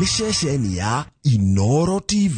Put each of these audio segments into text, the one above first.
Nĩ ceceni ya Inoro TV.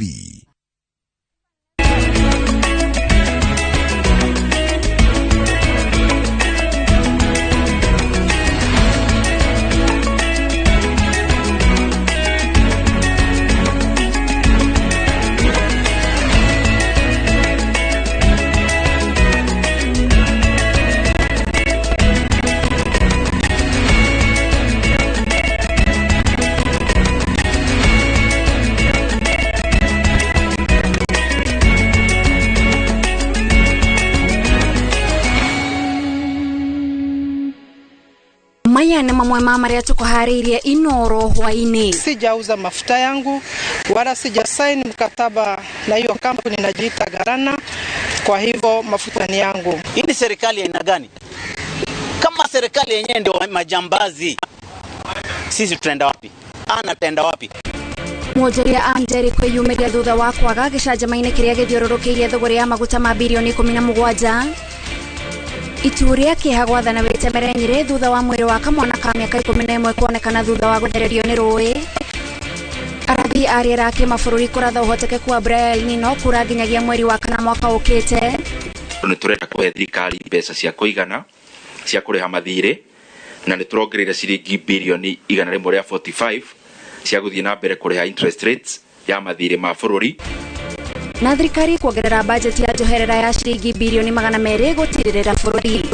Maya nĩ mamwe ma marĩa tũkũharĩirie Inoro hwainĩ. Sijauza mafuta yangu wala sija saini mkataba na hiyo kampuni inajiita Garana, kwa hivyo mafuta ni yangu. Hii ni serikali aina gani? Kama serikali yenyewe ndio majambazi, sisi tutaenda wapi? Ana tutaenda wapi? Mwonjoria Anjeri kwĩyumĩria thutha wa kwaga gĩcanjama-inĩ kĩrĩa gĩthiũrũrũkĩirie thũgũrĩ ya maguta ma birioni 17. Ituu rĩa kĩeha gwathana wĩtemere Nyĩrĩ thutha wa mwĩrĩ wa kamwana ka mĩaka 11 kuonekana thutha wa gũthererio nĩ rũĩ. Arathi a rĩera kĩmabũrũri kũratha ũhotekeku wa mbura ya El Nino kura nginyagia mweri wa kana mwaka ũkĩte. Nĩ tũrenda kũhe thirikari mbeca cia kũigana cia kũrĩha mathirĩ, na nĩ tũrongereire ciringi birioni 145 cia gũthiĩ na mbere kũrĩha interest rates ya mathirĩ ma bũrũri. Na thirikari kuongerera bajeti ya njoherera ya ciringi birioni 200 gũtirĩrĩra bũrũri.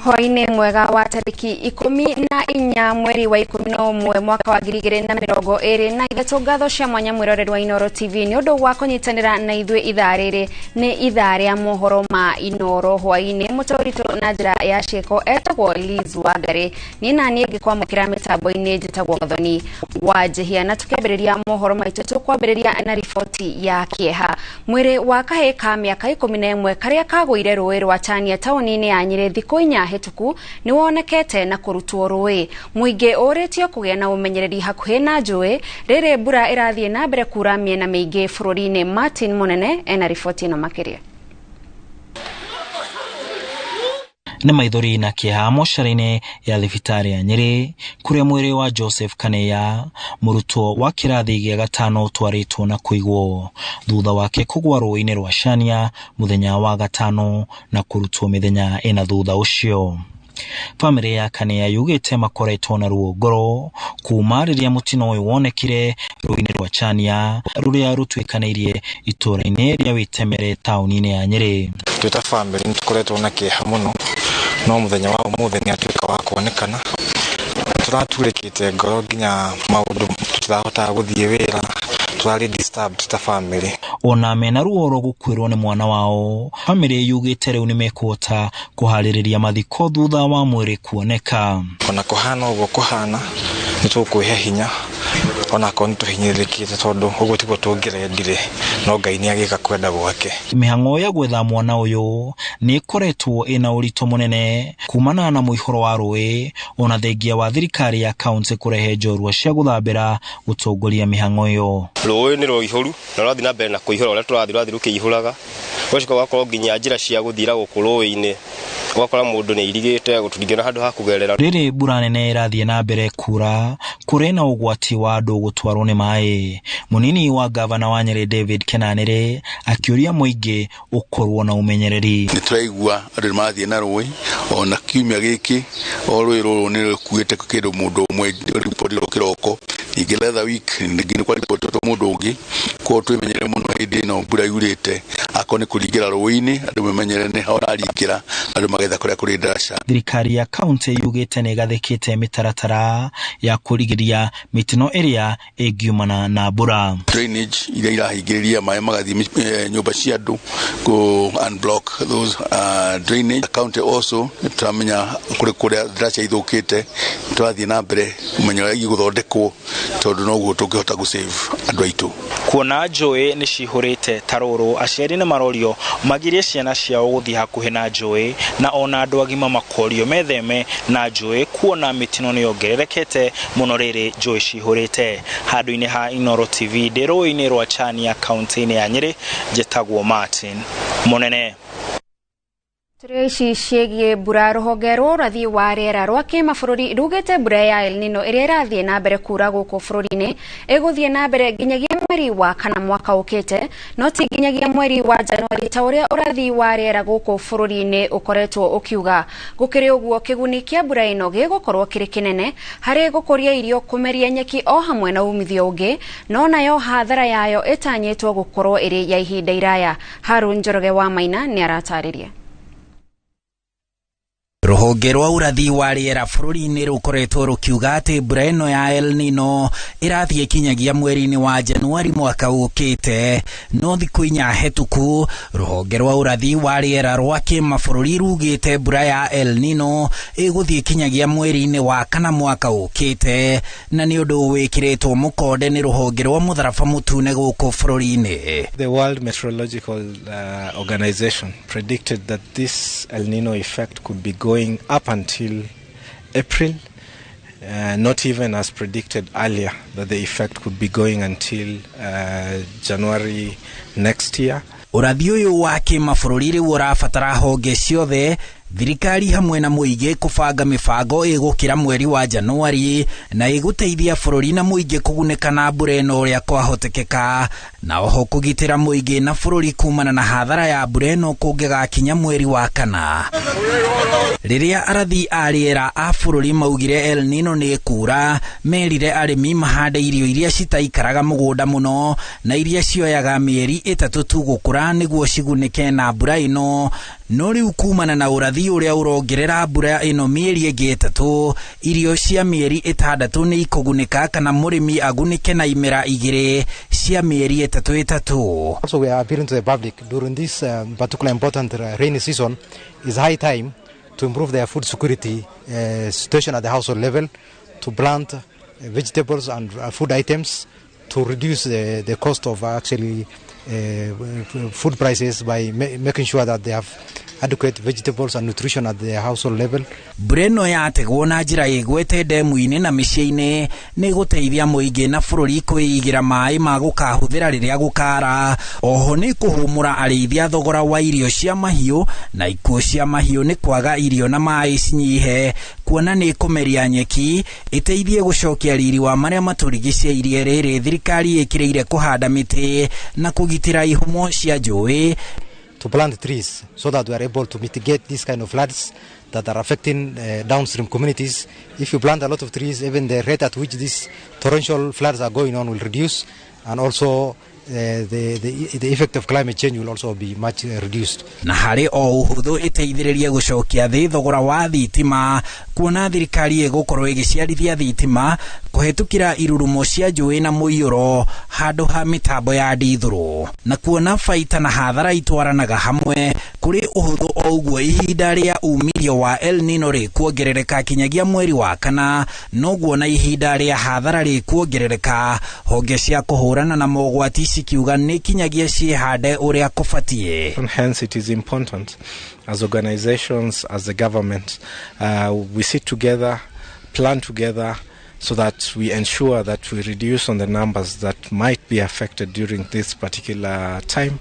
Hwainĩ mwega wa tarĩki 14 mweri wa 11 mwaka wa 2023. Ngatho cia mwanya mwĩroreri wa Inoro TV nĩ ũndũ wa kũnyitanĩra na ithuĩ ithaa rĩrĩ. Nĩ ithaa rĩa mohoro ma Inoro hwainĩ. Mũtũritũ na njĩra ya ciĩko etagwo Liz Wangari, niĩ na niĩ ngĩkwamũkĩra mĩtambo-inĩ njĩtagwo Gathoni wa Njihia. Na tũkĩambĩrĩria mohoro maitũ tũkwambĩrĩria na riboti ya kĩeha. Mwĩrĩ wa kahĩĩ ka mĩaka 11 karĩa kagũire rũĩ rwa Chania taũni-inĩ ya Nyĩrĩ thikũ 4 hĩtũku nĩ wonekete na kũrutwo rũĩ. Mũingĩ ũrĩtio kũgĩa na ũmenyereri hakuhĩ na njũĩ rĩrĩ mbura ĩrathiĩ na mbere kura mĩena mĩingĩ bũrũri-inĩ. Martin Munene ena riboti ĩno makĩria. Nĩ maithori na kĩeha mocarĩ-inĩ ya thibitarĩ ya Nyĩrĩ kũrĩa mwĩrĩ wa Joseph Kaneya, mũrutwo wa kĩrathi gĩa gatano, ũtwarĩtwo na kũigwo thutha wake kũgwa rũĩ-inĩ rwa Chania mũthenya wa gatano na kũrutwo mĩthenya ĩna thutha ũcio. Bamĩrĩ ya Kaneya yugĩte makoretwo na ruo ngoro kuma rĩrĩa mũtino ũyũ wonekire rũĩ-inĩ rwa Chania rũrĩa rũtuĩkanĩirie itũũra-inĩ rĩa Wĩtemere taũni-inĩ ya Nyĩrĩ. Twĩ ta bamĩrĩ nĩ tũkoretwo na kĩeha mũno, no mũthenya wa ũmũthĩ nĩ atuĩka wa kuonekana. Tũraturĩkĩte ngoro nginya maũndũ tũtirahotaga gũthiĩ wĩra, tũrarĩ disturbed ta bamĩrĩ. Ona mena ruo rwa gũkuĩrwo nĩ mwana wao, bamĩrĩ yugĩte rĩu nĩ mekũhota kũharĩrĩria mathiko thutha wa mwĩrĩ kuoneka. Ona kũhana ũguo kũhana, nĩ tũkwĩhe hinya ona akorwo nĩ tũhinyĩrĩrĩkĩte, tondũ ũguo tiguo tũngĩrendire, no Ngai nĩ agĩka kwenda gwake. Mĩhang'o ya gwetha mwana ũyũ nĩ ĩkoretwo ĩna ũritũ mũnene kumana na mũihũro wa rũĩ, ona thengia wa thirikari ya kaunti kũrehe njorua cia gũthambĩra gũtongoria mĩhang'o ĩyo. Rũĩ nĩ rũihũru na rũrathiĩ na mbere na kũihũra, ũrĩa tũrathiĩ rũkĩihũraga, ũgacoka ũgakorwo nginya njĩra cia gũthiĩra gũkũ rũĩ-inĩ ũgakora mũndũ nĩ irigĩte gũtũringana handũ ha kũgerera. Rĩrĩ mbura nene ĩrathiĩ na mbere kura, kũrĩ na ũgwati wa andũ gũtwarwo nĩ maĩ. Mũnini wa gavana wa Nyĩrĩ David Kenanĩrĩ akĩũria mũingĩ ũkorwo na ũmenyereri. Nĩ tũraigua andũ nĩ marathiĩ na rũĩ, ona kiumia gĩkĩ o rũĩ rũrũ nĩ rũkuĩte kĩndũ mũndũ ũmwe ripotirwo kĩroko, ningĩ leather week ningĩ nĩ kwaripotirwo mũndũ ũngĩ. Koguo twĩmenyerere mũno hĩndĩ ĩno mbura yurĩte, akorwo nĩ kũringĩra rũĩ-inĩ andũ memenyerere nĩ ha ũraringĩra, andũ magetha kũrĩa kũrĩ ndaraca. Thirikari ya kaunti yugĩte nĩ ĩgathĩkĩte mĩtaratara ya kũrigĩrĩria mĩtino ĩrĩa ĩngiumana na mbura. Drainage iria irahingĩrĩria maĩ magathiĩ nyũmba cia andũ, kũ unblock those drainage. County also tũramenya kũrĩ kũrĩa ndaraca ithũkĩte, tũrathiĩ na mbere kũmenya ũrĩa igũthondekwo, tondũ noguo tũngĩhota gũ save andũ aitũ. Kuona njũĩ nĩ cihũrĩte ta rũrũ, aciari nĩ marorio magirie ciana ciao guthii hakuhi na njũĩ, na ona andũ agima makorio metheme na njũĩ kuona mĩtino nĩ yongererekete mũno rĩrĩ njũĩ cihũrĩte. Handũ-inĩ ha Inooro TV ndĩ rũĩ-inĩ rwa Chania kaunti-inĩ ya Nyĩrĩ, njĩtagwo Martin Mũnene. Tũrĩ ici ciĩgiĩ mbura, rũhonge rwa ũrathi wa rĩera rwa kĩmabũrũri rugĩte mbura ya El Nino ĩrĩa ĩrathiĩ na mbere kura gũkũ bũrũri-inĩ ĩgũthiĩ na mbere nginyagia mweri wa kana mwaka ũkĩte, no ti nginyagia mweri wa Januari ta ũrĩa ũrathi wa rĩera gũkũ bũrũri-inĩ ũkoretwo ũkiuga. Gũkĩrĩ ũguo, kĩguni kĩa mbura ĩno gĩgũkorwo kĩrĩ kĩnene harĩ gũkũria irio, kũmeria nyeki o hamwe na umithio ũngĩ, no nayo hathara yayo ĩtanyĩtwo gũkorwo ĩrĩ ya ihinda iraya. Harun Njoroge wa Maina nĩ aratarĩria. Rũhonge rwa ũrathi wa rĩera bũrũri-inĩ rũkoretwo rũkiuga atĩ mbura ĩno ya El Nino ĩrathiĩ kinyagia mweri-inĩ wa Januari mwaka ũkĩte, no thikũ 4 hetũku rũhonge rwa ũrathi wa rĩera rwa kĩmabũrũri rugĩte mbura ya El Nino ĩgũthiĩ kinyagia mweri-inĩ wa kana mwaka ũkĩte, na nĩ ũndũ wĩkĩrĩtwo mũkonde nĩ rũhonge rwa mũtharaba mũtune gũkũ bũrũri-inĩ. The World Meteorological Organization predicted that this El Nino effect could be going up until April, not even as predicted earlier that the effect could be going until January next year. Ũrathi ũyũ wa kĩmabũrũri rĩu ũrabatara honge ciothe, thirikari hamwe na mũingĩ kũbanga mĩbango ĩgũkĩra mweri wa Januari na ĩgũteithia bũrũri na mũingĩ kũgunĩka na mbura ĩno ũrĩa kwahotekeka, na oho kũgitĩra mũingĩ na bũrũri kumana na hathara ya mbura ĩno kũngĩgakinya mweri wa kana. Rĩrĩa arathi a rĩera a bũrũri maugire El Nino nĩ ĩkura, merire arĩmi mahande irio iria citaikaraga mũgũnda mũno na iria cioyaga mĩeri 3 tu gũkũra nĩguo cigunĩke na mbura ĩno. No rĩu kumana na ũrathi ũrĩa ũrongerera mbura ĩno mĩeri ĩngĩ 3, irio cia mĩeri 6 nĩ ikũgunĩka kana mũrĩmi agunĩke na imera 2 cia mĩeri 3 3. Also, we are appealing to the public during this particular important rainy season. Is high time to improve their food security situation at the household level, to plant vegetables and food items, to reduce the cost of actually food prices by making sure that they have adequate vegetables and nutrition at the household level. Mbura ĩno yategwo na njĩra ĩgwete ndemu-inĩ na mĩciĩ-inĩ nĩ gũteithia mũingĩ na bũrũri kwĩigĩra maĩ ma gũkahũthĩra rĩrĩa gũkara. Oho nĩ kũhũmũra arĩithia thogora wa irio cia mahiũ na ikuũ cia mahiũ nĩ kwaga irio na maĩ cinyihe, kuona nĩ kũmeria nyeki ĩteithie gũcokia riri wa marĩa matũrigicĩirie rĩrĩ thirikari ĩkĩrĩire kũhanda mĩtĩ na kũgitĩra ihumo cia njũĩ. To plant trees so that we are able to mitigate these kind of floods that are affecting downstream communities. If you plant a lot of trees, even the rate at which these torrential floods are going on will reduce, and also the effect of climate change will also be much reduced. Na harĩ o ũhũthũ ĩteithĩrĩrie gũcokia thĩ thogora wa thitima, kuona thirikari ĩgũkorwo ĩgĩciarithia thitima kũhetũkĩra irurumo cia njũĩ na mũiyũro handũ ha mĩtambo ya ndithũrũ, na kuona baita na hathara itwaranaga hamwe kũrĩ ũhũthũ o ũguo ihinda rĩa umithio wa El Nino rĩkuongerereka kinyagia mweri wa kana, noguo na ihinda rĩa hathara rĩkuongerereka. Honge cia kũhũrana na mogwati cikiuga nĩ kinyagia ciĩhande ũrĩa kũbatiĩ. And hence it is important as organizations, as the government, we sit together, plan together, so that we ensure that we reduce on the numbers that might be affected during this particular time.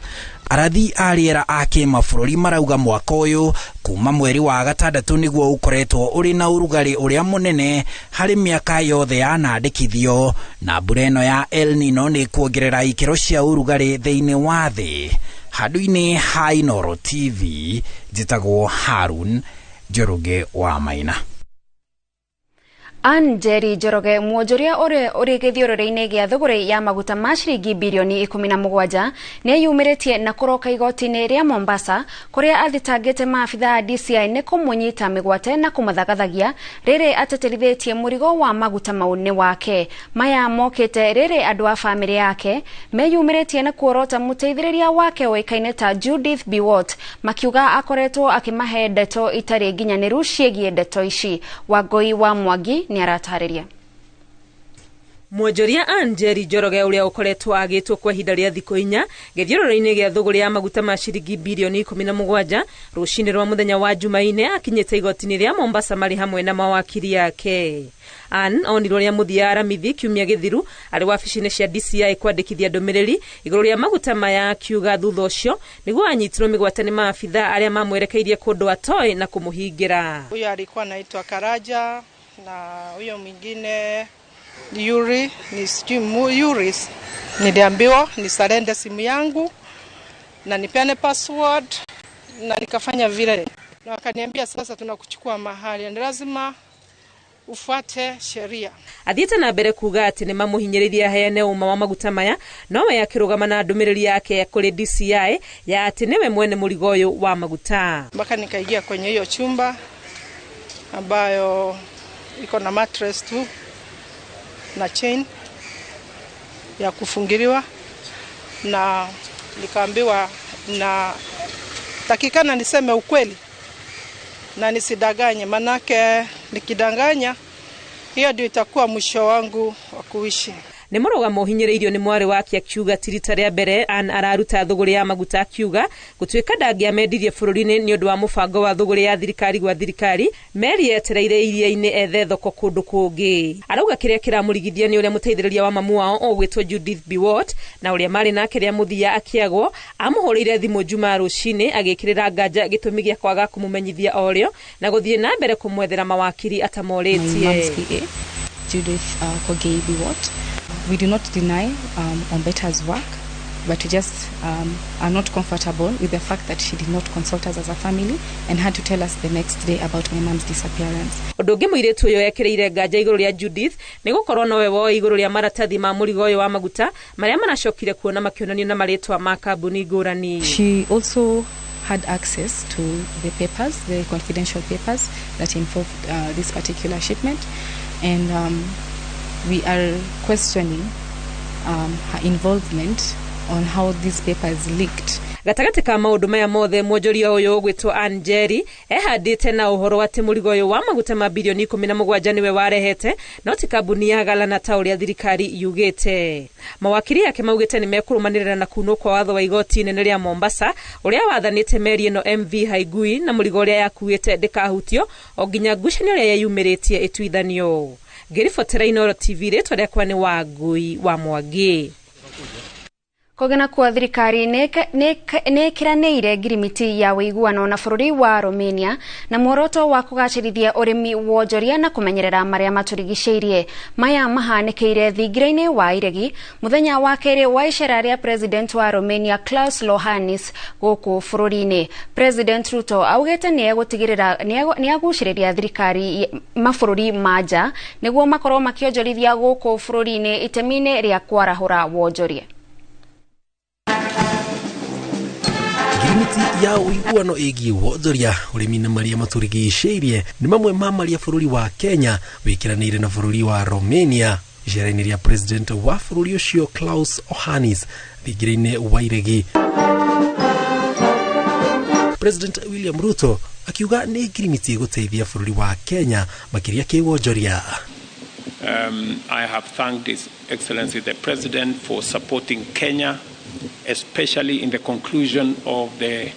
Arathi a rĩera a kĩmabũrũri marauga mwaka ũyũ kuma mweri wa 6 nĩguo ũkoretwo ũrĩ na ũrugarĩ ũrĩa mũnene harĩ mĩaka yothe yanandĩkithio, na mbura ĩno ya El Nino nĩ kuongerera ikĩro cia ũrugarĩ thĩinĩ wa thĩ. Handũ-inĩ ha Inooro TV njĩtagwo Harun Njoroge wa Maina. Anjeri Njoroge, mwonjoria ũrĩa ũrĩ gĩthiũrũrĩ-inĩ gĩa thũgũrĩ ya maguta ma ciringi birioni 17 nĩeyumĩrĩtie na kũroka igoti-inĩ rĩa Mombasa kũrĩa athitangĩte maabitha a DCI nĩ kũmũnyita mĩgwate na kũmathagathagia rĩrĩ ateterithĩtie mũrigo wa maguta mau nĩ wake. Maya mokĩte rĩrĩ andũ a bamĩrĩ yake meyumĩrĩtie na kuorota mũteithĩrĩria wake ũĩkaine ta Judith Biwott, makiuga akoretwo akĩmahe ndeto itarĩ nginyanĩru ciĩgiĩ ndeto ici. Wangũi wa Mwangi nĩ aratarĩria. Mwonjoria Ann Njeri Njoroge ũrĩa ũkoretwo agĩtwo kwa ihinda rĩa thikũ 4 gĩthiũrũrũ-inĩ gĩa thũgũrĩ ya maguta ma ciringi birioni 17 rũcinĩ rwa mũthenya wa Jumaine akinyĩte igoti-inĩ rĩa Mombasa marĩ hamwe na mawakiri yake. Ann onirwo rĩa mũthia Aramithi kiumia gĩthiru arĩ wabici-inĩ cia DCI kwandĩkithia ndũmĩrĩri igũrũ rĩa maguta maya, akiuga thutha ũcio nĩguo anyitirwo mĩgwate nĩ maabitha arĩa mamwerekeirie kũndũ atoĩ na kũmũhingĩra. Huyo alikuwa anaitwa Karaja na huyo mwingine Yuri, ni sijui Yuris. Niliambiwa nisarende simu yangu na nipeane password na nikafanya vile. Na wakaniambia sasa tunakuchukua mahali, ni lazima ufuate sheria. Athiĩte na mbere kuga atĩ nĩ mamũhinyĩrĩirie aheane ũma wa maguta maya, nowe akĩrũgama na ndũmĩrĩri yake kũrĩ DCI ya atĩ nĩwe mwene mũrigo ũyũ wa maguta. Mpaka nikaingia kwenye hiyo chumba ambayo iko na mattress tu na chain ya kufungiliwa, na nikaambiwa na takikana niseme ukweli na nisidanganye, manake nikidanganya hiyo ndio itakuwa mwisho wangu wa kuishi. Nĩ mũrũgamo ũhinyĩrĩirio nĩ mwarĩ wake akiuga ti rita rĩa mbere Ann araruta thũgũrĩ ya maguta, akiuga gũtuĩka ndangĩamendirie bũrũri-inĩ nĩ ũndũ wa mũbango wa thũgũrĩ ya thirikari gwa thirikari, meri yetereire iria-inĩ ethe thoko kũndũ kũngĩ. Arauga kĩrĩa kĩramũrigithia nĩ ũrĩa mũteithĩrĩria wa mamu wao ũgwĩtwo Judith Biwott na ũrĩa marĩ nake rĩa mũthia akĩagwo amũhũrĩire thimũ Jumaa rũcinĩ agĩkĩrĩra nganja gĩtũmi gĩa kwaga kũmũmenyithia orĩo na gũthiĩ na mbere kũmwethera mawakiri atamorĩtie. Judith Kogei Biwott. We do not deny Ombeta's work, but we just are not comfortable with the fact that she did not consult us as a family and had to tell us the next day about my mom's disappearance. Ũndũ ũngĩ mũirĩtu ũyũ ekĩrĩire nganja igũrũ rĩa Judith nĩ gũkorwo nowe woe igũrũ rĩa maratathi ma mũrigo ũyũ wa maguta marĩa maracokire kuona makĩonanio na marĩtwa ma kambuni ngũrani. She also had access to the papers, the confidential papers that involved this particular shipment, and we are questioning her involvement on how these papers leaked. Gatagatĩ ka maũndũ maya mothe, mwonjoria ũyũ ũgwĩtwo Ann Njeri ehandĩte na ũhoro atĩ mũrigo ũyũ wa maguta ma birioni 17 nĩwe warehete, no ti kambuni ya Galana ta ũrĩa thirikari yugĩte. Mawakiri yake maugĩte nĩ mekũrũmanĩrĩra na kunwo kwa watho wa igoti inene rĩa Mombasa ũrĩa wathanĩte meri ĩno MV Haigui na mũrigo ũrĩa yakuĩte ndĩkahutio o nginya ngucanio ĩrĩa yeyumĩrĩtie ĩtuithanio. Ngĩribotera Inooro TV, rĩtwa rĩakwa nĩ Wangui wa Mwangi. Kũgena kwa thirikari nĩ ĩkĩranĩire ngirimiti ya ũiguano na bũrũri wa Romania na muoroto wa kũgacĩrithia ũrĩmi, wonjoria na kũmenyerera marĩa matũrigicĩirie. Maya mahanĩkĩire thingira-inĩ wa Iregi mũthenya wa kerĩ wa icera rĩa President wa Romania Klaus Lohanis gũkũ bũrũri-inĩ. President Ruto augĩte nĩ egũtigĩrĩra nĩ agucĩrĩria thirikari mabũrũri ma nja nĩguo makorwo makĩonjorithia gũkũ bũrũri-inĩ itemi-inĩ rĩa kwarahũra wonjoria. Ngirimiti ya ũiguano ĩgiĩ wonjoria, ũrĩmi na marĩa matũrigicĩirie nĩ mamwe ma marĩa bũrũri wa Kenya wĩkĩranĩire na bũrũri wa Romania. Icera-inĩ rĩa President wa bũrũri ũcio Klaus Iohannis thingira-inĩ wa Iregi, President William Ruto akiuga nĩ ngirimiti ĩgũteithia bũrũri wa Kenya makĩria kĩwonjoria. I have thanked His Excellency the President for supporting Kenya, especially in the conclusion of the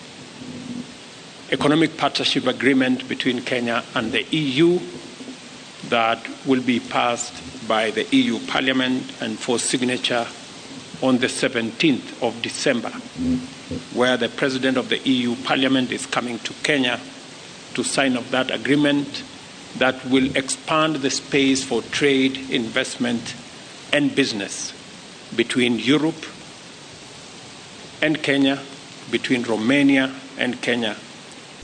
economic partnership agreement between Kenya and the EU that will be passed by the EU Parliament and for signature on the 17th of December, where the President of the EU Parliament is coming to Kenya to sign off that agreement that will expand the space for trade, investment, and business between Europe and Kenya, between Romania and Kenya.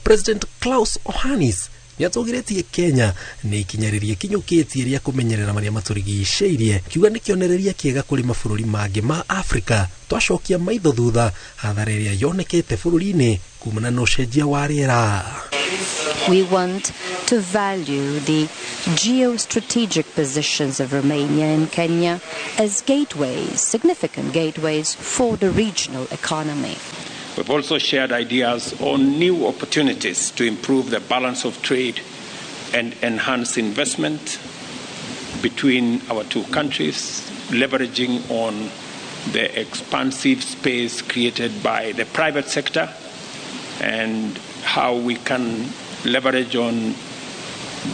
President Klaus Iohannis nĩatũgĩrĩtie Kenya nĩ ikinya rĩrĩa kinyũkĩtie rĩa kũmenyerera marĩa matũrigicĩirie, kiuga nĩ kĩonereria kĩega kũrĩ mabũrũri mangĩ ma Afrika. Twacokia maitho thutha hathara ĩrĩa yonekete bũrũri-inĩ kumana na ũcenjia wa rĩera. We want to value the geostrategic positions of Romania and Kenya as gateways, significant gateways for the regional economy. We've also shared ideas on new opportunities to improve the balance of trade and enhance investment between our two countries, leveraging on the expansive space created by the private sector and how we can leverage on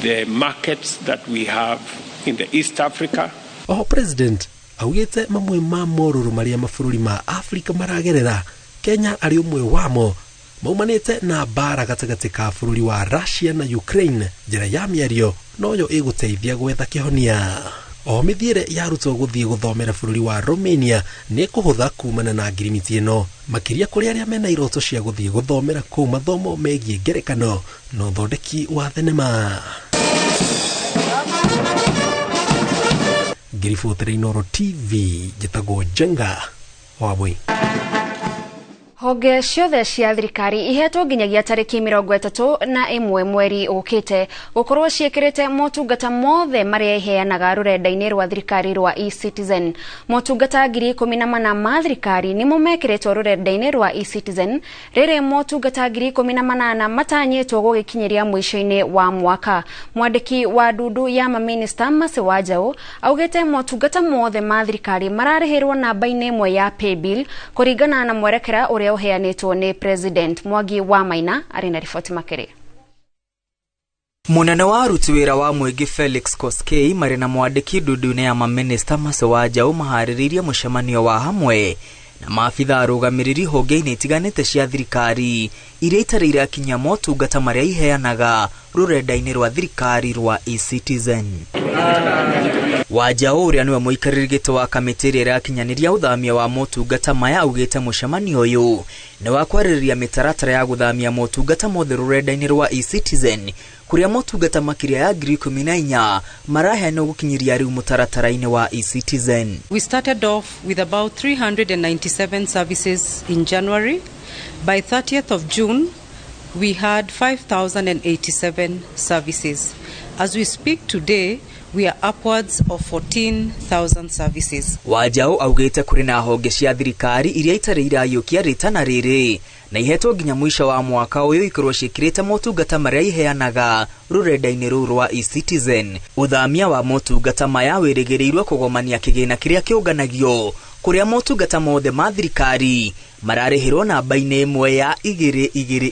the markets that we have in the East Africa. Oho president augite mamwe ma morũrũ marĩa mabũrũri ma Afrika maragerera, Kenya arĩ ũmwe wamo, maumanĩte na mbara gatagatĩ ka bũrũri wa Russia na Ukraine. Njĩra ya mĩario noyo ĩgũteithia gwetha kĩhonia. Oho mĩthiĩre ya arutwo gũthiĩ gũthomera bũrũri wa Romania nĩ kũhũtha kumana na ngirimiti ĩno, makĩria kũrĩ arĩa mena iroto cia gũthiĩ gũthomera kũu mathomo megiĩ ngerekano na ũthondeki wa thenema. Ngiribotera Inooro TV, njĩtagwo Njenga Wambui. Honge ciothe cia thirikari ihetwo nginyagia tariki 31 mweri ũkĩte gũkorwo ciĩkĩrĩte motungata mothe marĩa iheanaga rũrenda-inĩ rwa thirikari rwa eCitizen. Motungata 14,000 ma thirikari nĩmo mekĩrĩtwo rũrenda-inĩ rwa eCitizen, rĩrĩ motungata 18,000 matanyĩtwo gũgĩkinyĩria mũico-inĩ wa mwaka. Mwandĩki wa ndundu ya maminista Mercy Wanjaũ augĩte motungata mothe ma thirikari mararĩhĩrwo namba-inĩ ĩmwe ya paybill kũringana na mwerekera ũrĩa uheanĩtwo nĩ President. Mwangi wa Maina arĩ na riboti makĩria. Munene wa aruti wĩra wa mũingĩ Felix Koskei marĩ na mwandĩki ndundu-inĩ ya maminista Mercy Wanjaũ maharĩrĩirie mũcemanio wa hamwe na maabitha arũgamĩrĩri honge-inĩ itiganĩte cia thirikari iria itarĩ irakinyia motungata marĩa iheanaga rũrenda-inĩ rwa thirikari rwa eCitizen. Wanjaũ ũrĩa nĩwe mũikarĩri gĩtĩ wa kamĩtĩ ĩrĩa ĩrakinyanĩria ũthamia wa motungata maya augĩte mũcemanio ũyũ nĩ wa kwarĩrĩria mĩtaratara ya gũthamia motungata mothe rũrenda-inĩ rwa eCitizen, kũrĩa motungata makĩria ya 14,000 maraheanwo gũkinyĩria rĩu mũtaratara-inĩ wa eCitizen. We started off with about 397 services in January. By 30th of June, we had 5,087 services. As we speak today, we are upwards of 14,000 services. Wanjaũ augĩte kũrĩ na honge cia thirikari iria itarĩ irayũkia rĩtana rĩrĩ na ihetwo nginya mũico wa mwaka ũyũ ikorwo ciĩkĩrĩte motungata marĩa iheanaga rũrenda-inĩ rũu rwa eCitizen. Ũthamia wa motungata maya wĩrĩgĩrĩirwo kũgomania kĩgĩna kĩrĩa kĩũnganagio kũrĩa motungata mothe ma thirikari mararĩhĩrwo namba-inĩ ĩmwe ya 2 2 2 2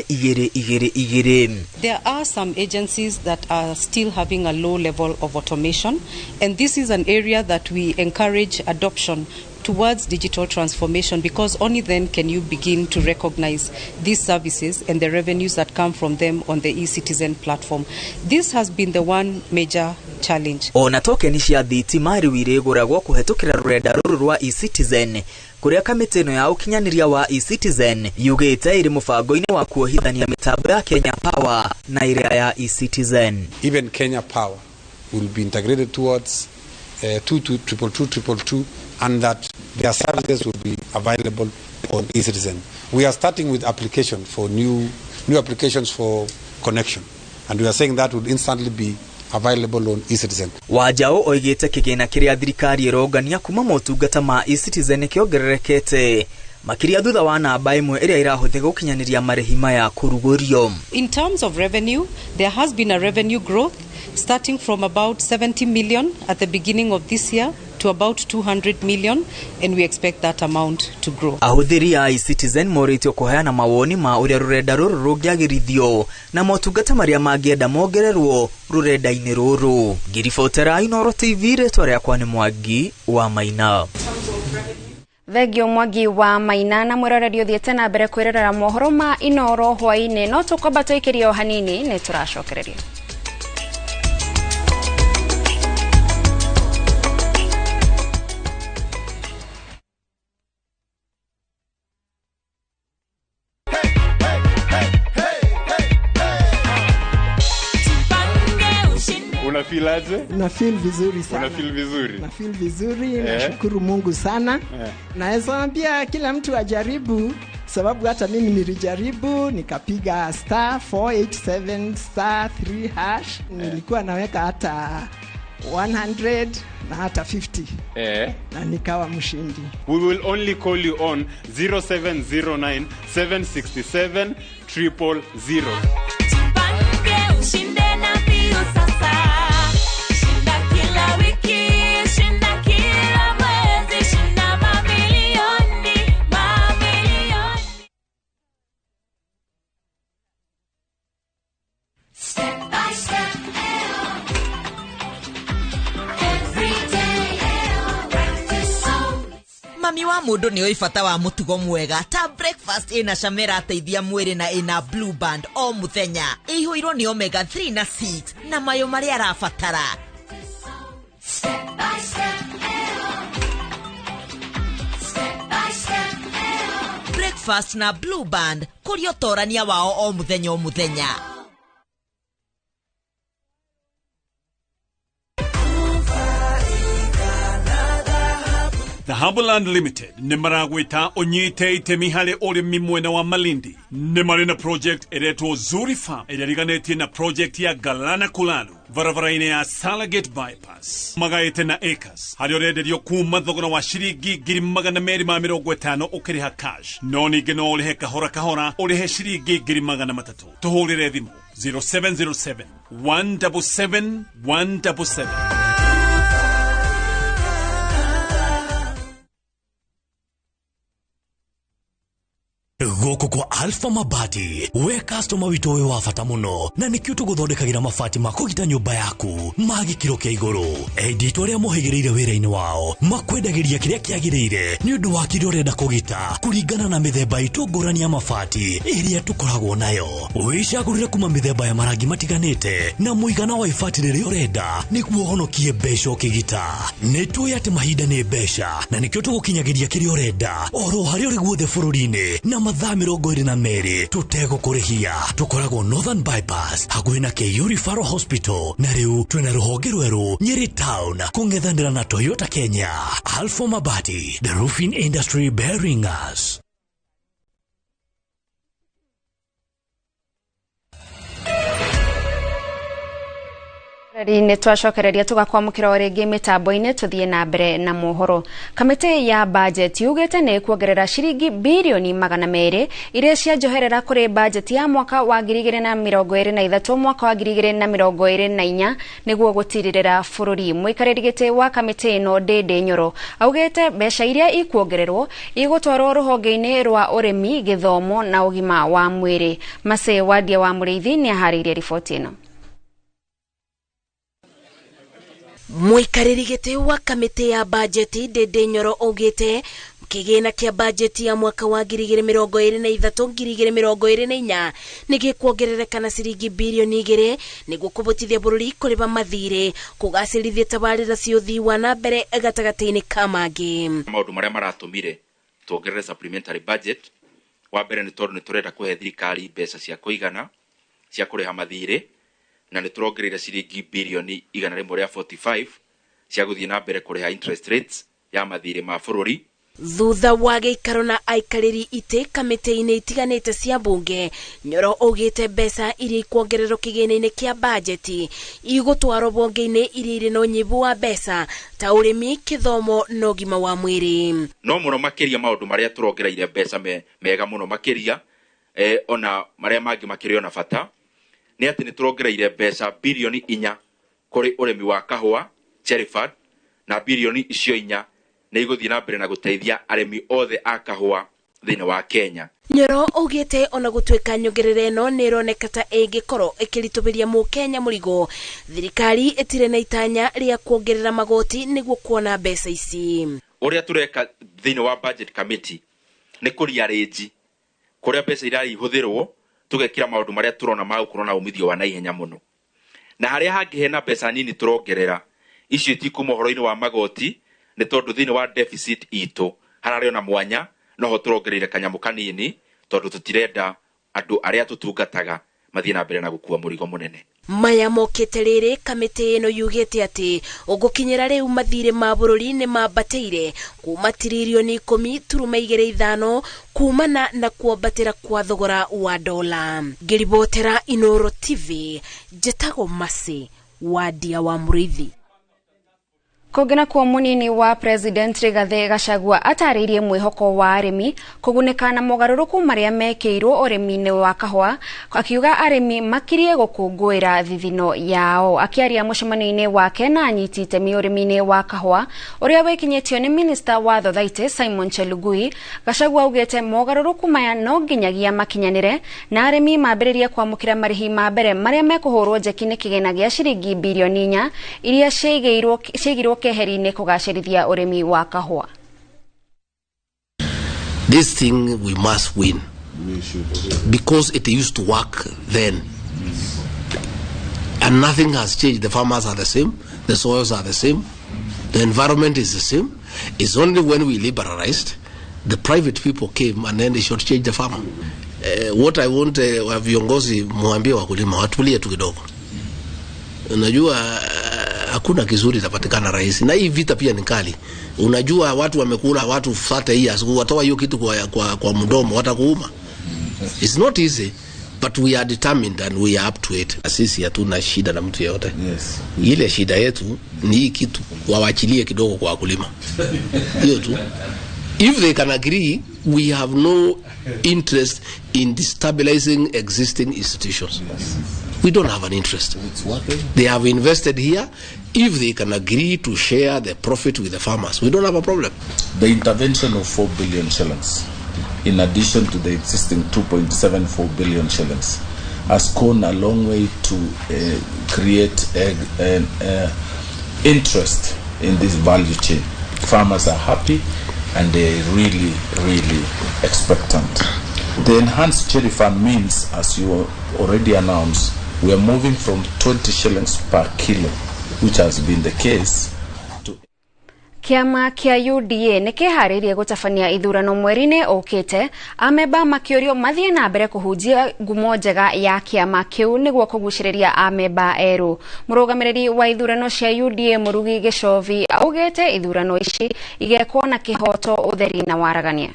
2 2. There are some agencies that are still having a low level of automation, and this is an area that we encourage adoption towards digital transformation, because only then can you begin to recognize these services and the revenues that come from them on the eCitizen platform. This has been the one major challenge. Ona tokeni cia thitima rĩu irĩgũragwo kũhetũkĩra rũrenda rũrũ rwa eCitizen, kũrĩa kamĩtĩ ĩno ya ũkinyanĩria wa eCitizen yugĩte ĩrĩ mũbango-inĩ wa kuohithania mĩtambo ya Kenya Power na ĩrĩa ya eCitizen. Even Kenya Power will be integrated towards 2222222, and that their services will be available on eCitizen. We are starting with application for new applications for connection, and we are saying that would instantly be available on eCitizen. Wanjaũ oigĩte kĩgĩna kĩrĩa thirikari ĩrongania kuma motungata ma eCitizen kĩongererekete makĩria thutha wa namba ĩmwe ĩrĩa ĩrahũthĩka gũkinyanĩria marĩhi maya kũrugũrio. In terms of revenue, there has been a revenue growth starting from about 70 million at the beginning of this year to about 200 million, and we expect that amount to grow. Ahũthĩri a eCitizen morĩtio kũheana mawoni ma ũrĩa rũrenda rũrũ rũngĩagĩrithio na motungata marĩa mangĩenda mongererwo rũrenda-inĩ rũrũ. Ngiribotera Inooro TV, rĩtwa rĩakwa nĩ Mwangi wa Maina. Thengio Mwangi wa Maina. Na mwĩroreri ũthiĩte na mbere kwĩrorera mohoro ma Inooro hwaĩ-inĩ, no tũkwamba tũikĩrie o hanini nĩ tũracokereria. Unafeel aje? Na feel vizuri sana. Una feel vizuri? Na feel vizuri, nashukuru Mungu sana. Naweza ambia kila mtu ajaribu, sababu hata mimi nilijaribu, nikapiga *487*3#. Nilikuwa naweka hata 100 na hata 50. Na nikawa mshindi. We will only call you on 0709 767 000. Ushinde na mbio sasa. Shinda kila Mami wa mũndũ nĩ oĩ bata wa mũtugo mwega ta breakfast ĩna cama ĩrateithia mwĩrĩ na ĩna Blue Band o mũthenya, ĩihũirwo nĩ omega 3 na 6 na mayo marĩa arabatara. Step by step, step by step. Breakfast na Blue Band kũrĩ ũtorania wao o mũthenya o mũthenya. Dhahabuland Limited nĩ maragwĩta ũnyite itemi harĩ ũrĩmi mwena wa Malindi. Nĩ marĩ na project ĩretwo Zuri Farm ĩrĩa ĩriganĩtie na project ya Galana Kulalu barabara-inĩ ya Salagate Bypass. Magaĩte na acres harĩa ũrenderio kuma thogora wa ciringi 250,000 ũkĩrĩha cash, no ningĩ no ũrĩhe kahora kahora ũrĩhe ciringi 300,000. Tũhũrĩre thimũ 0707 177 177. Gũkũ kwa Alpha Mabati, we customer witũ wĩ wa bata mũno, na nĩkĩo tũgũthondekagĩra mabati ma kũgita nyũmba yaku ma gĩkĩro kĩa igũrũ. Endia itũ arĩa mohĩgĩrĩire wĩra-inĩ wao makwendagĩria kĩrĩa kĩagĩrĩire nĩ ũndũ wa kĩrĩa ũrenda kũgita kũringana na mĩthemba itũ ngũrani ya mabati ĩrĩa tũkoragwo nayo. Wĩcagũrĩre kuma mĩthemba ya marangi matiganĩte na mũigana wa ibati rĩrĩa ũrenda nĩguo ũhonokie mbeca ũkĩgita. Nĩ tũĩ atĩ mahinda nĩ mbeca na nĩkĩo tũgũkinyagĩria kĩrĩa ũrenda oro harĩa ũrĩ guothe bũrũri-inĩ na mathaa 22 tũtegũkũrĩhia. Tũkoragwo Northern Bypass hakuhĩ na KU Referral Hospital, na rĩu twĩna rũhonge rwerũ Nyeri Town kũng'ethanĩra na Toyota Kenya. Alpha Mabati, the roofing industry bearing us. Nĩ twacokereria tũgakwamũkĩra o rĩngĩ mĩtambo-inĩ tũthiĩ na mbere na mohoro. Kamĩtĩ ya budget yugĩte nĩ kuongerera ciringi birioni 200 iria cia njoherera kũrĩ budget ya mwaka wa 2023 mwaka wa 2024 nĩguo gũtirĩrĩra bũrũri. Mũikarĩri gĩtĩ wa kamĩtĩ ĩno Ndĩndĩ Nyoro augĩte mbeca iria ikuongererwo igũtwarwo rũhonge-inĩ rwa ũrĩmi, gĩthomo na ũgima wa mwĩrĩ. Mase Wadia wa Mũrĩithi nĩ aharĩirie riboti ĩno. Mũikarĩri gĩtĩ wa kamĩtĩ ya bajeti Ndĩndĩ Nyoro augĩte kĩgĩna kĩa bajeti ya mwaka wa 2023 2024 nĩ gĩkuongerereka na ciringi birioni 2 nĩguo kũbotithia bũrũri kũrĩba mathirĩ, kũgacĩrithia tabarĩra cia ũthii wa na mbere gatagatĩ-inĩ ka mangĩ. Maũndũ marĩa maratũmire tuongerere supplementary budget, wa mbere nĩ tondũ nĩ tũrenda kũhe thirikari mbeca cia kũigana cia kũrĩha mathirĩ, na nĩ tũrongereire ciringi birioni 145 cia gũthiĩ na mbere kũrĩha interest rates ya mathirĩ ma bũrũri. Thutha wa gĩikaro na aikarĩri itĩ kamĩtĩ-inĩ itiganĩte cia mbunge, Nyoro augĩte mbeca iria ikuongererwo kĩgĩna-inĩ kĩa bajeti igũtwarwo mbunge-inĩ iria irĩ na ũnyihu wa mbeca ta ũrĩmi, kĩthomo na ũgima wa mwĩrĩ. No mũno makĩria maũndũ marĩa tũrongereire mbeca mega mũno makĩria ona marĩa mangĩ makĩrĩ ona bata nĩ atĩ nĩ tũrongereire mbeca birioni 4 kũrĩ ũrĩmi wa kahũa Cherryford, na birioni icio 4 nĩ igũthiĩ na mbere na gũteithia arĩmi othe a kahũa thĩinĩ wa Kenya. Nyoro augĩte ona gũtuĩka nyongerera ĩno nĩ ĩroneka ta ĩngĩkorwo ĩkĩritũhĩria mũkenya mũrigo, thirikari ĩtirĩ na itanya rĩa kuongerera magoti nĩguo kuona mbeca ici. Ũrĩa tũreka thĩinĩ wa budget committee nĩ kũriarĩnji kũrĩa mbeca irarihũthĩrwo tũgekĩra maũndũ marĩa tũrona ma gũkorwo na umithio wa naihenya mũno, na harĩa hangĩ hena mbeca nini tũrongerera icio itikuma ũhoro-inĩ wa magoti nĩ tondũ thĩinĩ wa deficit itũ hararĩ ona mwanya noho tũrongereire kanyamũ kanini tondũ tũtirenda andũ arĩa tũtungataga mathiĩ na mbere na gũkua mũrigo mũnene. Maya mokĩte rĩrĩ kamĩtĩ ĩno yugĩte atĩ ũgũkinyĩra rĩu mathirĩ ma bũrũri nĩ mambatĩire kuma tiririoni 10.25 kumana na kuambatĩra kwa thogora wa dola. Ngĩribotera Inoro TV, njĩtagwo Masi Wadia wa Mũrĩithi. Kũngĩ nakuo mũnini wa President Rigathĩ Gachagua atarĩirie mwĩhoko wa arĩmi kũgunĩka na mogarũrũku marĩa mekĩirwo ũrĩmi-inĩ wa kahũa, akiuga arĩmi makirie gũkũngũĩra thithino yao. Akĩaria mũcemanio-inĩ wake na anyiti itemi ũrĩmi-inĩ wa kahũa ũrĩa wĩkinyĩtio nĩ Minister wa Thothaitĩ Simon Chelugui, Gachagua augĩte mogarũrũku maya no nginyagia makinyanĩre na arĩmi mambĩrĩrie kwamũkĩra marĩhi ma mbere marĩa mekũhũrwo njeki nĩ kĩgĩna gĩa ciringi birioni 4 iria ciigĩirwo keheri-inĩ kũgacĩrithia ũrĩmi wa kahũa. This thing we must win. We should. Because it used to work then. And nothing has changed. The farmers are the same, the soils are the same, the environment is the same. It's only when we liberalized, the private people came and then they shortchanged the farmer. What I want wa viongozi muambie wakulima watulie tu kidogo. Unajua hakuna kizuri itapatikana rahisi, na hii vita pia ni kali. Unajua watu wamekula watu 30 years, watoa hiyo kitu kwa mdomo watakuuma. It's not easy, but we are determined and we are up to it. Sisi hatuna shida na mtu yeyote. Yes. Ile shida yetu ni hii kitu wawachilie kidogo kwa wakulima. Hiyo tu. If they can agree, we have no interest in destabilizing existing institutions. Yes. We don't have an interest. It's working. They have invested here. If they can agree to share the profit with the farmers, we don't have a problem. The intervention of 4 billion shillings, in addition to the existing 2.74 billion shillings, has gone a long way to create an interest in this value chain. Farmers are happy and they're really, really expectant. The enhanced cherry fund means, as you already announced, we are moving from 20 shillings per kilo, which has been the case, to Kiama kia UDA nĩ kĩharĩirie gũtabania ithurano mweri-inĩ ũkĩte. Amemba makĩũrio mathiĩ na mbere kũhunjia ngumo njega ya kĩama kĩu nĩguo kũgucĩrĩria amemba erũ. Mũrũgamĩrĩri wa ithurano cia UDA Mũrugi Gĩcovi augĩte ithurano ici igekwo na kĩhoto, ũtheri na waragania.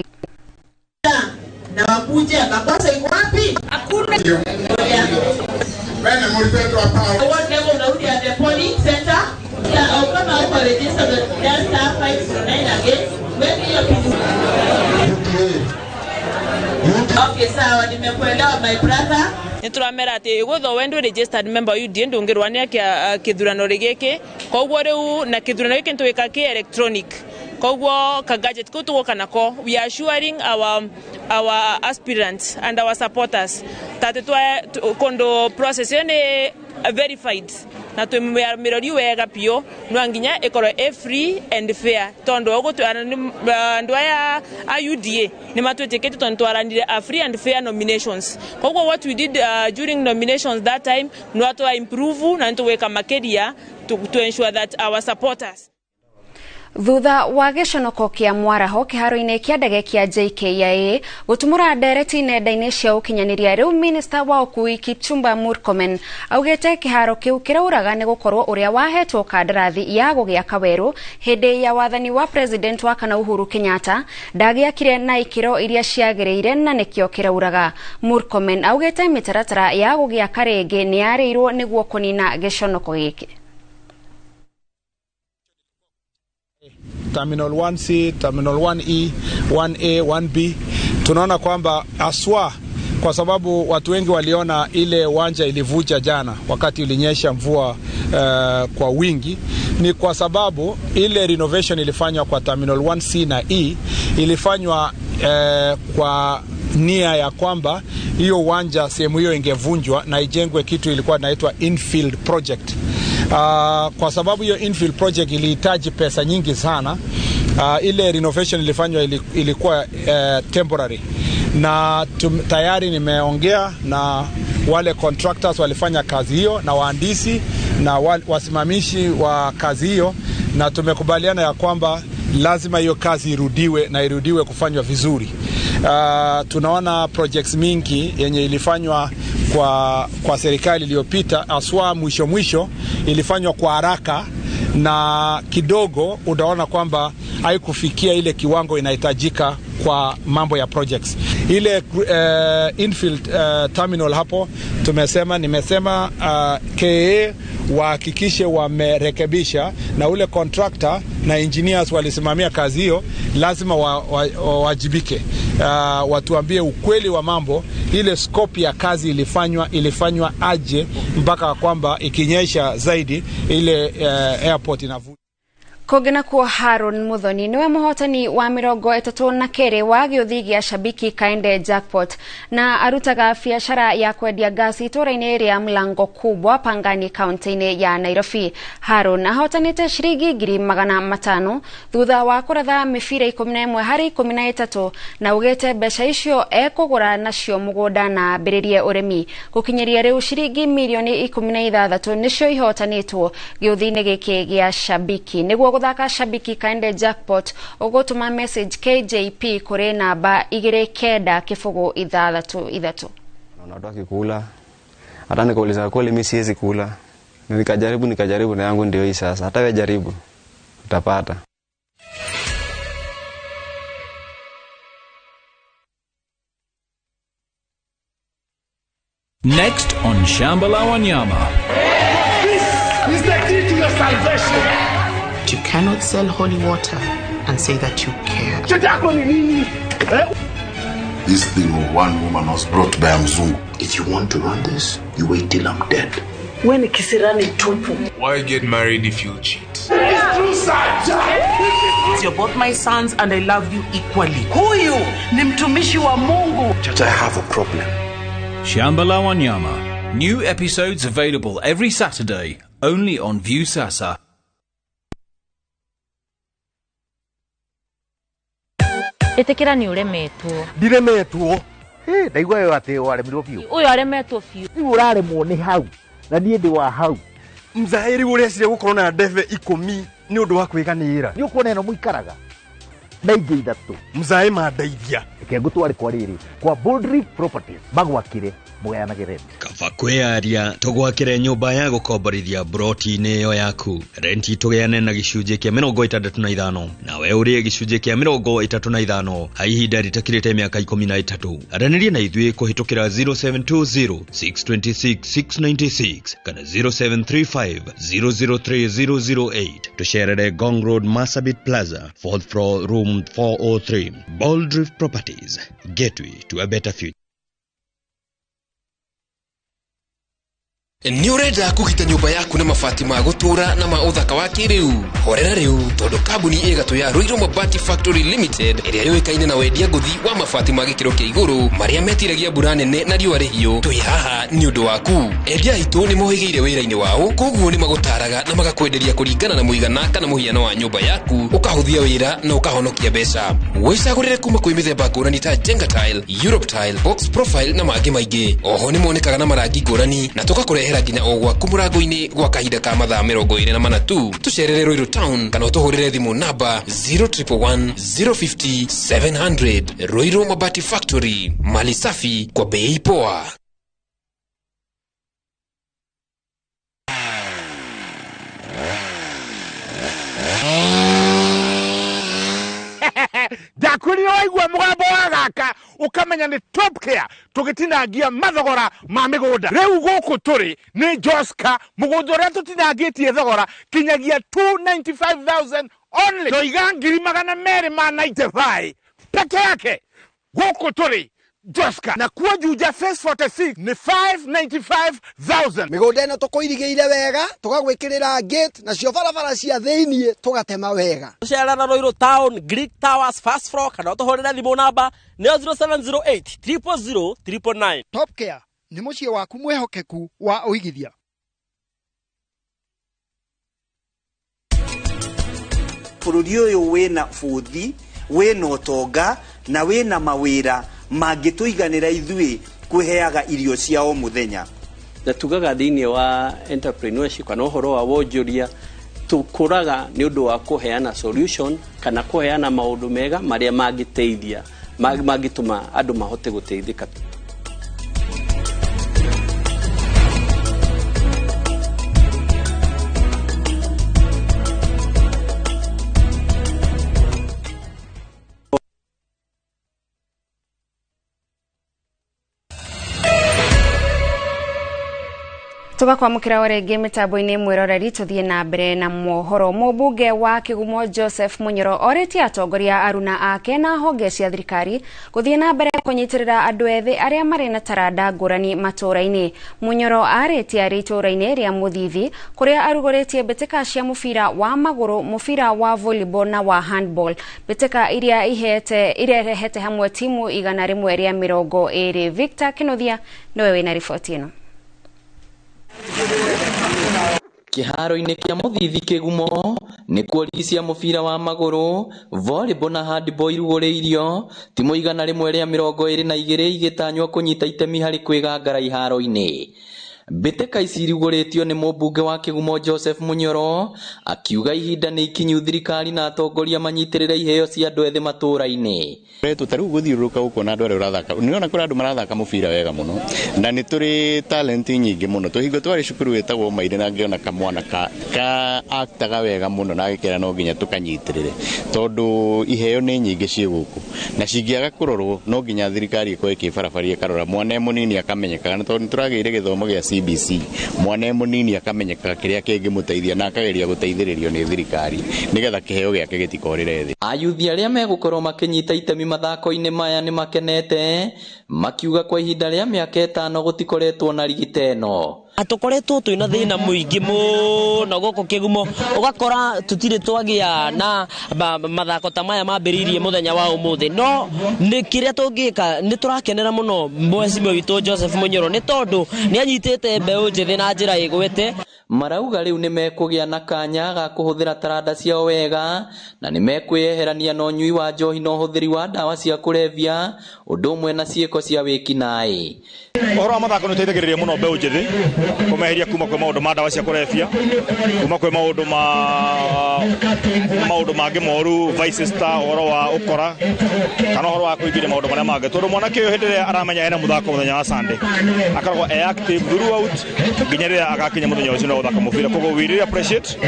Na wakuje makosa iko wapi? Hakuna. What level unarudi at the polling center? Ya kama uko registered with star 509 again. When hiyo kitu. Okay, sawa, nimekuelewa my brother. Nituramera ati igutho wendu registered member UDA ndungirwania kia kithurano giki koguo riu na kithurano giki nitwika ki electronic koguo ka gadget kau tugoka nako. We are assuring our aspirants and our supporters that twa kondo process ni verified na twimirori wega pio no nginya ikorwo e free and fair tondu ugutu andu aya a UDA ni matwitikite tondu twaranire a free and fair nominations. Koguo what we did during nominations that time no twa improve na nitweka makeria to ensure that our supporters. Thutha wa gĩconoko kĩa mwaraho kĩharo-inĩ kĩa ndege kĩa JKIA gũtumũra ndereti nenda-inĩ cia ũkinyanĩria, rĩu minista wa ũkui Kipchumba Murkomen augĩte kĩharo kĩu kĩrauraga nĩ gũkorwo ũrĩa wahetwo kandarathi ya gũgĩaka werũ hĩndĩ ya wathani wa president wa kana Uhuru Kenyatta ndagĩakire na ikĩro iria ciagĩrĩire na nĩkĩo kĩrauraga. Murkomen augĩte mĩtaratara ya gũgĩaka rĩngĩ nĩ yarĩirwo nĩguo kũnina gĩconoko gĩkĩ. Terminal 1C, Terminal 1E, 1A, 1B. Tunaona kwamba aswa kwa sababu watu wengi waliona ile uwanja ilivuja jana wakati ulinyesha mvua kwa wingi, ni kwa sababu ile renovation ilifanywa kwa Terminal 1C na E ilifanywa kwa nia ya kwamba hiyo uwanja sehemu hiyo ingevunjwa na ijengwe kitu ilikuwa inaitwa infield project. Kwa sababu hiyo infill project ilihitaji pesa nyingi sana. Ile renovation ilifanywa ilikuwa temporary, na tayari nimeongea na wale contractors walifanya kazi hiyo na wahandisi na wasimamishi wa kazi hiyo, na tumekubaliana ya kwamba lazima hiyo kazi irudiwe na irudiwe kufanywa vizuri. Tunaona projects mingi yenye ilifanywa kwa serikali iliyopita, aswa mwisho ilifanywa kwa haraka na kidogo utaona kwamba haikufikia ile kiwango inahitajika kwa mambo ya projects. Ile infield terminal hapo nimesema KAA wahakikishe wamerekebisha, na ule contractor na engineers walisimamia kazi hiyo lazima wawajibike. Watuambie ukweli wa mambo, ile scope ya kazi ilifanywa aje mpaka kwamba ikinyesha zaidi ile airport inavuja. Kũngĩ nakuo Haron Muthoni niwe mũhotani wa 32 wa gĩũthi gĩa Shabiki Kaende Jackpot na arutaga biacara ya kwendia ngasi itũra-inĩ rĩa Mlango Kubwa Pangani kaunti-inĩ ya Nairobi. Haron ahotanĩte ciringi 500,000 thutha wa kũratha mĩbira 11 harĩ 13 na ugĩte mbeca icio ekũgũra nacio mũgũnda na ambĩrĩrie ũrĩmi. Gũkinyĩria rĩu ciringi mirioni 16 nĩcio ihotanĩtwo gĩũthi-inĩ gĩkĩ gĩa Shabiki. Nĩguo gũthaka Shabiki Kaende Jackpot ũgũtũma message KJP kũrĩ namba 290663. Naona watu akikula, hata nikauliza kweli mimi siwezi kula. Nikajaribu na yangu ndio hii sasa. Hata wewe jaribu utapata. Next on Shamba la Wanyama. This is the key to your salvation. You cannot sell holy water and say that you care. This thing of one woman was brought by a Mzungu. If you want to run this, you wait till I'm dead. When kisirani tupu. Why get married if you cheat? It's true, sir. You're both my sons and I love you equally. Huyu ni mtumishi wa Mungu. Judge, I have a problem. Shamba la Wanyama. New episodes available every Saturday, only on Viusasa. Ĩtĩkĩra nĩ ũremetwo. Ndiremetwo. Ndaigua yo atĩ waremirwo biũ. Ũyũ aremetwo biũ. Rĩu ũraremwo nĩ hau na niĩ ndĩ wa hau. Mzaĩri ũreciria gũkorwo na ndebe 10 nĩ ũndũ wa kwĩganĩra. Nĩ ũkuona ĩno mũikaraga na ingĩ 3. Mzaĩ mandeithia. Reke ngũtware kwa rĩrĩ kwa Boldry Properties magwakire mũgayanage rent. Kaba kwĩyaria tũgwakĩre nyũmba ya gũkomborithia broti-inĩ ĩyo yaku. Renti tũgĩane na gĩcunjĩ kĩa 65 nawe ũrĩe gĩcunjĩ kĩa 35 ha ihinda rĩtakĩrĩte mĩaka 13. Aranĩria na ithuĩ kũhĩtũkĩra 0720 626 696 kana 0735 003 008. Tũcerere Ngong Road, Marsabit Plaza, 4th floor, room 403. Boldrift Properties, gateway to a better future. Nĩ ũrenda kũgita nyũmba yaku na mabati ma gũtũũra na ma ũthaka wa kĩrĩu? Horera rĩu tondũ kambuni ĩgatũ ya Ruiru Mabati Factory Limited ĩrĩa yũĩkaine na wendia ngũthi wa mabati ma gĩkĩro kĩa igũrũ marĩa metiragia mbura nene na riũa rĩhiũ, twĩ haha nĩ ũndũ waku. Endia aitũ nĩ mohĩgĩire wĩra-inĩ wao, koguo nĩ magũtaraga na magakwenderia kũringana na mũigana kana mũhiano wa nyũmba yaku, ũkahũthia wĩra na ũkahonokia mbeca. Wĩcagũrĩre kuma kwĩ mĩthemba ngũrani ta Jenga Tile, Europe Tile, Box Profile na mangĩ maingĩ. Oho nĩ monekaga na marangi ngũrani na tũgakũrehera nginya o gwaku mũrango-inĩ gwa kahinda ka mathaa 24 tu. Tũcerere Ruiru Town kana ũtũhũrĩre thimũ namba 0111 050 700. Ruiru Mabati Factory, mali safi kwa bei poa. Ndakwĩrire waigua mũgambo wa gaka ũkamenya nĩ Top Care tũgĩtinangia mathogora ma mĩgũnda. Rĩu gũkũ tũrĩ nĩ Joska, mũgũnda ũrĩa tũtinangĩtie thogora kinyagia 295,000 only. Toiga 295 peke yake. Gũkũ tũrĩ Joska na kuo Juja Phase 46 nĩ 595,000. Mĩgũnda ĩno tũkũirigĩire wega, tũgagwĩkĩrĩra gate nacio barabara cia thĩiniĩ tũgatema wega. Tũcerera Ruiru Town, Greek Towers, first floor kana ũtũhũrĩre thimũ namba nĩyo 0708 000 999. Top Care nĩ mũciĩ waku mwĩhokeku wa ũigithia. Bũrũri ũyũ wĩna bũthi, wĩna ũtonga na wĩna mawĩra mangĩtũiganĩra ithuĩ kwĩheaga irio cia o mũthenya. Na tugaga thĩinĩ wa entrepreneurship kana ũhoro wa wonjoria tũkũraga nĩ ũndũ wa kũheana solution kana kũheana maũndũ mega marĩa mangĩteithia mangĩtũma andũ mahote gũteithĩka. Tugakwamukira o rĩngĩ mĩtambo-inĩ mwĩroreri tũthiĩ na mbere na mohoro. Mũmbunge wa Kĩgumo Joseph Munyoro orĩtie atongoria aruna ake na honge cia thirikari gũthiĩ na mbere kũnyitĩrĩra andũ ethĩ arĩa marĩ na taranda ngũrani matũũra-inĩ. Munyoro arĩtie arĩ itũũra-inĩ rĩa Mũthithi kũrĩa arugũrĩtie mbĩtĩka cia mũbira wa magũrũ, mũbira wa volleyball na wa handball, mbĩtĩka iria irehete hamwe timu 120. Victor Kinothia nĩwe wĩna riboti ĩno. Kĩharo-inĩ kĩa Mũthithi Kĩgumo nĩkuo ligi cia mũbira wa magũrũ, volleyball na handball irugũrĩirio, timu 122 igĩtanywo kũnyita itemi harĩ kwĩgangara iharo-inĩ. Mbĩtĩka ici irugũrĩtio nĩ mũmbunge wa Kĩgumo Joseph Munyoro akiuga ihinda nĩ ikinyu thirikari na atongoria manyitĩrĩre iheo cia andũ ethĩ matũũra-inĩ. Ta rĩu gũthiũrũrũka ũkona andũ arĩa ũrathaka nĩũrona kũrĩ andũ marathaka mũbira wega mũno na nĩ tũrĩ talent nyingĩ mũno. Tũhingo twarĩ cukuru wĩtagwo Maire na ngĩona kamwana ka aktaga wega mũno na agĩkĩra no nginya tũkanyitĩrĩre tondũ iheo nĩ nyingĩ ciĩ gũkũ na cingĩaga kũrorwo no nginya thirikari ĩkorwo ĩkĩbarabaria ĩkarora mwana e mũnini akamenyekaga, na tondũ nĩtũragĩire gĩthomo gĩa CBC mwana e mũnini akamenyekaga kĩrĩa kĩngĩmũteithia na akageria gũteithĩrĩrio nĩ thirikari nĩgetha kĩheo gĩake gĩtikorĩre thĩ. Ayuthi arĩa megũkorwo makĩnyita itemi mathako-inĩ maya nĩ makenete makiuga kwa ihinda rĩa mĩaka 5 gũtikoretwo na rigi ta ĩno. Tũkoretwo twĩna thĩna mũingĩ mũno gũkũ Kĩgumo, ũgakora tũtirĩ twagĩa na mathako ta maya mambĩrĩirie mũthenya wa ũmũthĩ, no nĩ kĩrĩa tũngĩka nĩ tũrakenera mũno mheshimiwa witũ Joseph Munyoro nĩ tondũ nĩ anyitĩte mbeũ njĩthĩ na njĩra ĩgwete. Marauga rĩu nĩ mekũgĩa na kanya ga kũhũthĩra taranda ciao wega na nĩ mekwĩyeherania na ũnyui wa njohi na ũhũthĩri wa ndawa cia kũrebia ũndũ ũmwe na ciĩko cia wĩkinaĩ. Ũhoro wa mathako nĩ ũteithagĩrĩria mũno mbeũ njĩthĩ kũmeheria kuma kwĩ maũndũ ma ndawa cia kũrebia, kuma kwĩ maũndũ ma maũndũ mangĩ moru, vices ta ũhoro wa ũkora kana ũhoro wa kũingĩria maũndũ marĩa mangĩ, tondũ mwanake ũyũ hĩndĩ ĩrĩa aramenya ena mũthako mũthenya wa Sunday akoragwo e active throughout nginya rĩrĩa agakinya mũthenya ũcio na gũthaka mũbira. Koguo we really appreciate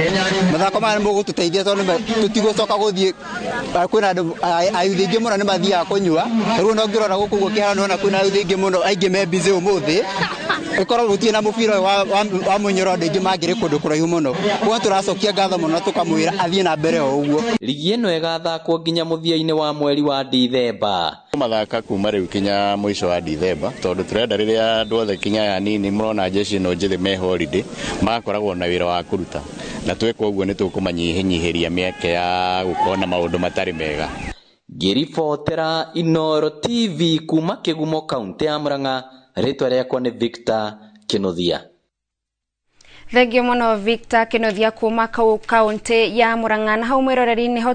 mathako maya nĩ mũgũtũteithia tondũ tũtigũcoka gũthiĩ kwĩna andũ ayuthi aingĩ mũno nĩ mathiaga kũnyua. Rĩu no ngĩrora gũkũ ũguo kĩharo nĩwona kwĩna ayuthi aingĩ mũno, aingĩ me busy ũmũthĩ ĩkorwo gũtirĩ na mũbira ũyũ wa Munyoro andũ aingĩ mangĩrĩ kũndũ kũraihu mũno. Koguo tũracokia ngatho mũno tũkamwĩra athiĩ na mbere o ũguo. Ligi ĩno ĩgathakwo nginya mũthia-inĩ wa mweri wa Dithemba. Mathaka kuma rĩu kinya mũico wa Dithemba tondũ tũrenda rĩrĩa andũ othe kinya aya nini mũrona jeshi ĩno njĩthĩ me holiday magakoragwo na wĩra wa kũruta, na tweka ũguo nĩ tũkũmanyihinyihĩria mĩeke ya gũkorwo na maũndũ matarĩ mega. Ngĩribotera Inooro TV kuma Kĩgumo kaunti ya Murang'a, rĩtwa rĩakwa nĩ Victor Kinothia. Thengio mũno Victor Kinothia kuma kaunti ya Murang'a. Na hau mwĩroreri nĩho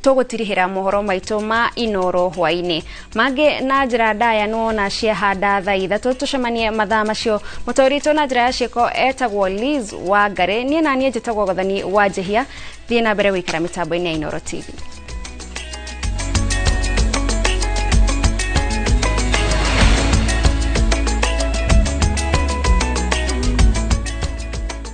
tũgũtirihĩra mohoro maitũ ma Inooro hwainĩ mangĩ na njĩra ndaya nĩwona ciahanda thaa 3. Tũcemanie mathaa macio. Mũtaũri witũ na njĩra ya ciĩko etagwo Liz Wangari, niĩ na niĩ njĩtagwo Gathani wa Njĩhia. Thiĩ na mbere gũikara mĩtambo-inĩ ya Inooro TV.